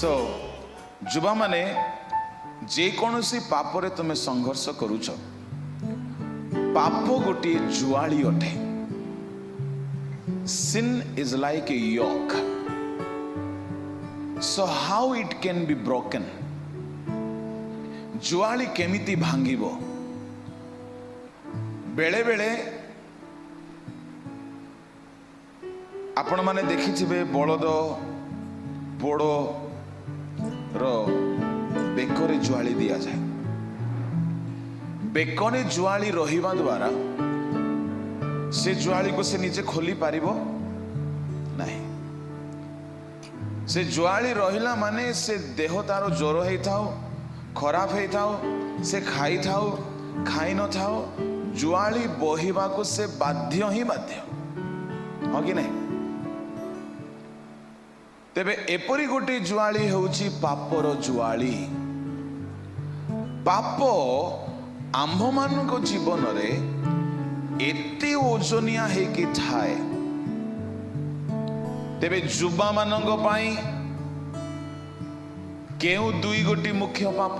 Show ଯୁବାମାନେ, ଯେକୌଣସି ପାପରେ ତୁମେ ସଂଘର୍ଷ କରୁଛ, ପାପ ଗୋଟିଏ ଜୁଆଳି ଅଟେ। Sin is like a yoke. So how it can be broken? ଜୁଆଳି କେମିତି ଭାଙ୍ଗିବ? ବେଳେବେଳେ ଆପଣମାନେ ଦେଖିଥିବେ, ବଳଦ ପୋଡ଼ର ବେକରେ ଜୁଆଳି ଦିଆଯାଏ। ବେକରେ ଜୁଆଳି ରହିବା ଦ୍ୱାରା ସେ ଜୁଆଳିକୁ ସେ ନିଜେ ଖୋଲି ପାରିବ ନାହିଁ। ସେ ଜୁଆଳି ରହିଲା ମାନେ ସେ ଦେହ ତାର ଜ୍ୱର ହେଇଥାଉ, ଖରାପ ହେଇଥାଉ, ସେ ଖାଇଥାଉ, ଖାଇ ନଥାଉ, ଜୁଆଳି ବହିବାକୁ ସେ ବାଧ୍ୟ ହିଁ ବାଧ୍ୟ। ହଁ କି ନାହିଁ? ତେବେ ଏପରି ଗୋଟିଏ ଜୁଆଳି ହେଉଛି ପାପର ଜୁଆଳି। ପାପ ଆମ୍ଭମାନଙ୍କ ଜୀବନରେ ଏତେ ଓଜନିଆ ହେଇକି ଥାଏ। ତେବେ ଯୁବାମାନଙ୍କ ପାଇଁ କେଉଁ ଦୁଇ ଗୋଟି ମୁଖ୍ୟ ପାପ?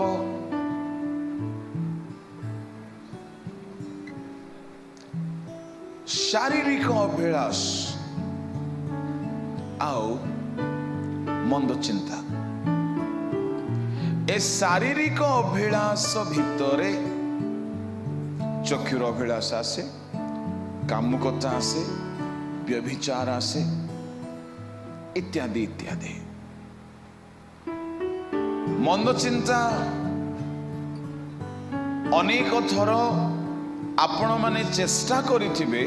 ଶାରୀରିକ ଅଭିଳାଷ ଆଉ ମନ୍ଦ ଚିନ୍ତା। ଏ ଶାରୀରିକ ଅଭିଳାଷ ଭିତରେ ଚକ୍ଷୁର ଅଭିଳାଷ ଆସେ, କାମୁକତା ଆସେ, ବ୍ୟଭିଚାର ଆସେ, ଇତ୍ୟାଦି ଇତ୍ୟାଦି। ମନ୍ଦ ଚିନ୍ତା, ଅନେକ ଥର ଆପଣମାନେ ଚେଷ୍ଟା କରିଥିବେ,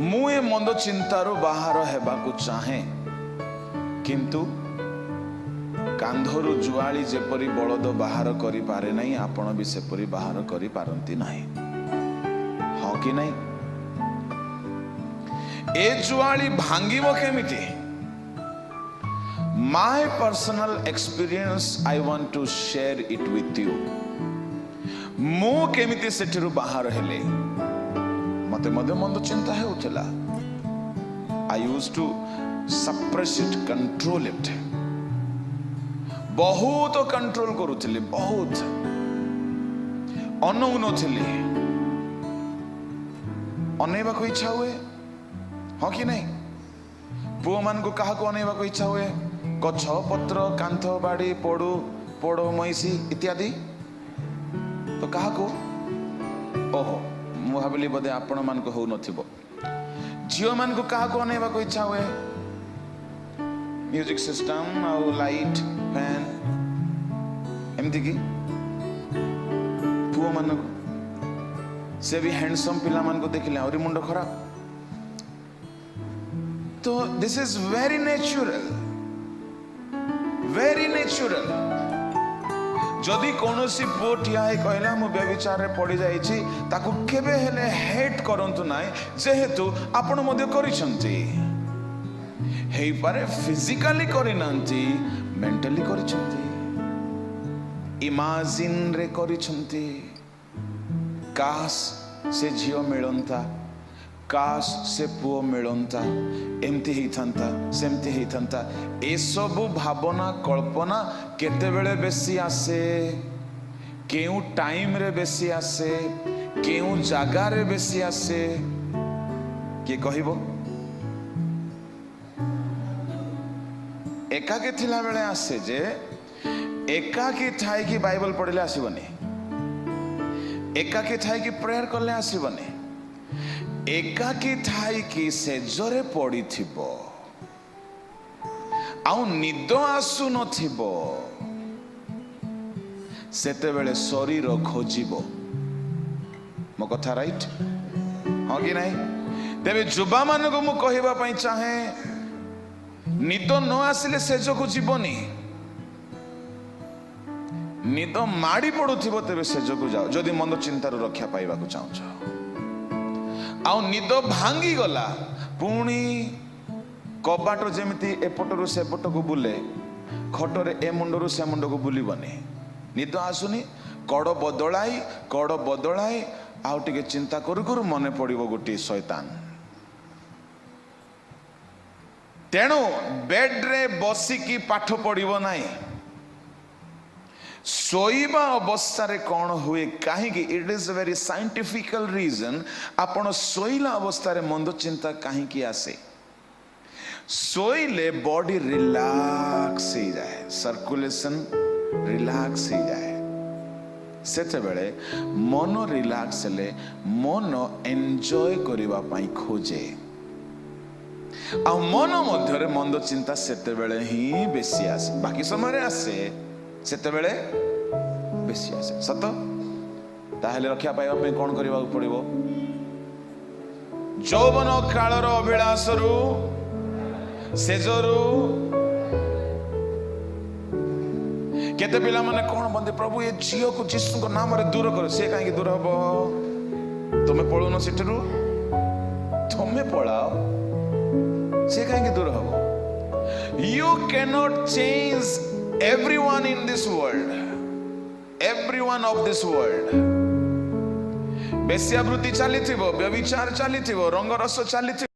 ମୁଁ ଏ ମନ୍ଦ ଚିନ୍ତାରୁ ବାହାର ହେବାକୁ ଚାହେଁ, କିନ୍ତୁ କାନ୍ଧରୁ ଜୁଆଳି ଯେପରି ବଳଦ ବାହାର କରିପାରେ ନାହିଁ, ଆପଣ ବି ସେପରି ବାହାର କରିପାରନ୍ତି ନାହିଁ। ହଁ କି ନାହିଁ? ଏ ଜୁଆଳି ଭାଙ୍ଗିବ କେମିତି? My personal experience, I want to share it with you. ମୁଁ କେମିତି ସେଠିରୁ ବାହାର ହେଲି? ମତେ ମଧ୍ୟ ମନ୍ଦ ଚିନ୍ତା ହେଉଥିଲା। I used to suppress it, control it. ବହୁତ କଣ୍ଟ୍ରୋଲ କରୁଥିଲି, ବହୁତ ଅନଉନଥିଲି। ଅନେଇବାକୁ ଇଚ୍ଛା ହୁଏ, ହଁ କି ନାହିଁ? ପୁଅମାନଙ୍କୁ କାହାକୁ ଅନେଇବାକୁ ଇଚ୍ଛା ହୁଏ? ଗଛ ପତ୍ର, କାନ୍ଥ ବାଡ଼ି, ପଡୁ ପୋଡ଼ ମଇଁଷି ଇତ୍ୟାଦି। ତ କାହାକୁ? ଓହୋ, ମୁଁ ଭାବିଲି ବୋଧେ ଆପଣମାନଙ୍କୁ ହଉନଥିବ। ଝିଅମାନଙ୍କୁ କାହାକୁ ଅନେଇବାକୁ ଇଚ୍ଛା ହୁଏ? ମ୍ୟୁଜିକ ସିଷ୍ଟମ ଆଉ ଲାଇଟ୍ ଫ୍ୟାନ୍, ଏମିତି କି? ପୁଅମାନଙ୍କୁ, ସେ ବି ହ୍ୟାଣ୍ଡସମ୍ ପିଲାମାନଙ୍କୁ ଦେଖିଲେ ଆହୁରି ମୁଣ୍ଡ ଖରାପ। ତ this is very natural, very natural. ଯଦି କୌଣସି ପୁଅ ଠିଆ ହେଇ କହିଲା, ମୁଁ ବ୍ୟଭିଚାରରେ ପଡ଼ିଯାଇଛି, ତାକୁ କେବେ ହେଲେ ହେଟ୍ କରନ୍ତୁ ନାହିଁ, ଯେହେତୁ ଆପଣ ମଧ୍ୟ କରିଛନ୍ତି। ହେଇପାରେ ଫିଜିକାଲି କରିନାହାନ୍ତି, ମେଣ୍ଟାଲି କରିଛନ୍ତି, ଇମାଜିନରେ କରିଛନ୍ତି। କାଶ ସେ ଝିଅ ମିଳନ୍ତା, କାଶ ସେ ପୁଅ ମିଳନ୍ତା, ଏମିତି ହେଇଥାନ୍ତା, ସେମିତି ହେଇଥାନ୍ତା। ଏସବୁ ଭାବନା କଳ୍ପନା କେତେବେଳେ ବେଶୀ ଆସେ? କେଉଁ ଟାଇମରେ ବେଶୀ ଆସେ? କେଉଁ ଜାଗାରେ ବେଶୀ ଆସେ? କିଏ କହିବ? ଏକାକୀ ଥିଲା ବେଳେ ଆସେ ଯେ, ଏକାକୀ ଥାଇକି ବାଇବଲ ପଢିଲେ ଆସିବନି, ଏକାକୀ ଥାଇକି ପ୍ରେୟାର କଲେ ଆସିବନି। ଏକାକୀ ଥାଇକି ଶେଯରେ ପଡ଼ିଥିବ ଆଉ ନିଦ ଆସୁନଥିବ, ସେତେବେଳେ ଶରୀର ଖୋଜିବ। ମୋ କଥା ରାଇଟ୍, ହଁ କି ନାହିଁ? ତେବେ ଯୁବାମାନଙ୍କୁ ମୁଁ କହିବା ପାଇଁ ଚାହେଁ, ନିଦ ନ ଆସିଲେ ଶେଯକୁ ଯିବନି। ନିଦ ମାଡ଼ି ପଡୁଥିବ, ତେବେ ଶେଯକୁ ଯାଅ, ଯଦି ମନ୍ଦ ଚିନ୍ତାରୁ ରକ୍ଷା ପାଇବାକୁ ଚାହୁଁଛ। ଆଉ ନିଦ ଭାଙ୍ଗିଗଲା, ପୁଣି କବାଟ ଯେମିତି ଏପଟରୁ ସେପଟକୁ ବୁଲେ, ଖଟରେ ଏ ମୁଣ୍ଡରୁ ସେ ମୁଣ୍ଡକୁ ବୁଲିବନି। ନିଦ ଆସୁନି, କଡ଼ ବଦଳାଇ କଡ଼ ବଦଳାଇ ଆଉ ଟିକେ ଚିନ୍ତା କରୁ କରୁ ମନେ ପଡ଼ିବ ଗୋଟିଏ ଶୈତାନ। ତେଣୁ ବେଡ୍ରେ ବସିକି ପାଠ ପଢିବ ନାହିଁ। ଶୋଇବା ଅବସ୍ଥାରେ କ'ଣ ହୁଏ? କାହିଁକି? It is a very scientifical reason. ଆପଣ ଶୋଇଲା ଅବସ୍ଥାରେ ମନ୍ଦ ଚିନ୍ତା କାହିଁକି ଆସେ? ଶୋଇଲେ ବଡି ରିଲାକ୍ସ ହେଇଯାଏ, ସର୍କୁଲେସନ ରିଲାକ୍ସ ହେଇଯାଏ। ସେତେବେଳେ ମନ ରିଲାକ୍ସ ହେଲେ ମନ ଏନ୍ଜୟ କରିବା ପାଇଁ ଖୋଜେ। ଆଉ ମନ ମଧ୍ୟରେ ମନ୍ଦ ଚିନ୍ତା ସେତେବେଳେ ହିଁ ବେଶୀ ଆସେ। ବାକି ସମୟରେ ଆସେ, ସେତେବେଳେ ବେଶୀ ଆସେ। ସତ। ତାହେଲେ ରକ୍ଷା ପାଇବା ପାଇଁ କ'ଣ କରିବାକୁ ପଡିବ? ଯୌବନ କାଳର ଅଭିଳାଷରୁ, ଶେଯରୁ। କେତେ ପିଲାମାନେ କଣ ବନ୍ତି, "ପ୍ରଭୁ, ଏ ଝିଅକୁ ଯୀଶୁଙ୍କ ନାମରେ ଦୂର କର।" ସେ କାହିଁକି ଦୂର ହବ? ତୁମେ ପଳଉନ ସେଠାରୁ, ତୁମେ ପଳାଅ। ସେ କାହିଁକି ଦୂର ହବ? You can't change everyone in this world, everyone of this world. ବେଶ୍ୟାବୃତ୍ତି ଚାଲିଥିବ, ବ୍ୟଭିଚାର ଚାଲିଥିବ, ରଙ୍ଗରସ ଚାଲିଥିବ।